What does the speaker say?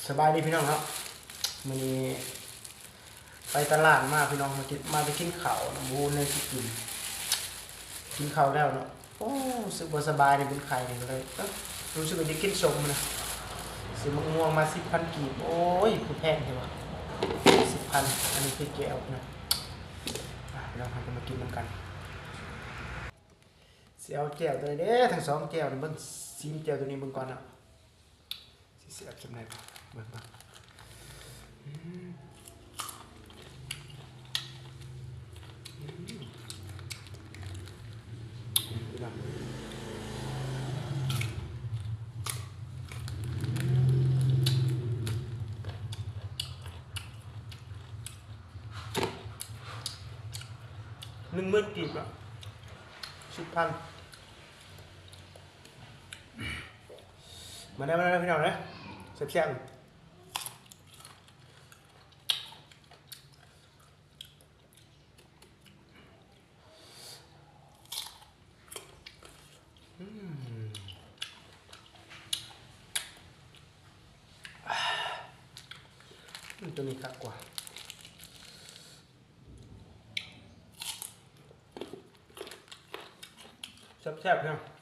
ສະບາຍດີພີ່ນ້ອງເນາະ ມື້ນີ້ໄປຕະຫຼາດມາພີ່ນ້ອງ ມາກິນ ມາແຕ່ກິນເຂົ້າເນາະ ບໍ່ຮູ້ແນວຊິກິນ ກິນເຂົ້າແລ້ວເນາະ ໂອ້ ຮູ້ສຶກບໍ່ສະບາຍນີ້ ເປັນໄຂ້ນີ້ ກໍເລີຍ ເອີ ຮູ້ສຶກວ່າຢາກກິນສົ້ມນະ ຊື້ໝາກມ່ວງມາສິບພັນກີບ ໂອ້ຍ ຄືແພງແທ້ວະ ສິບພັນ ອັນນີ້ຄືແຈ່ວນະ ອ່ະ ພີ່ນ້ອງ ເຮົາຈະມາກິນນຳກັນ ຊິເອົາແຈ່ວໂຕໃດເດ້ ທັງສອງແຈ່ວນີ້ ເບິ່ງ ຊີມແຈ່ວໂຕນີ້ເບິ່ງກ່ອນເນາະ. ຊິແຊບສ່ຳໃດ ເບິ່ງກ່ອນ ອືມ ອືມ ໜຶ່ງໝື່ນກີບເນາະ ສິບພັນ. ມາເດີ ມາເດີ ພີ່ນ້ອງເດີ ແຊບໆ ອືມ ອາ ໂຕນີ້ຄັກກວ່າ. ແຊບໆ ພີ່ນ້ອງ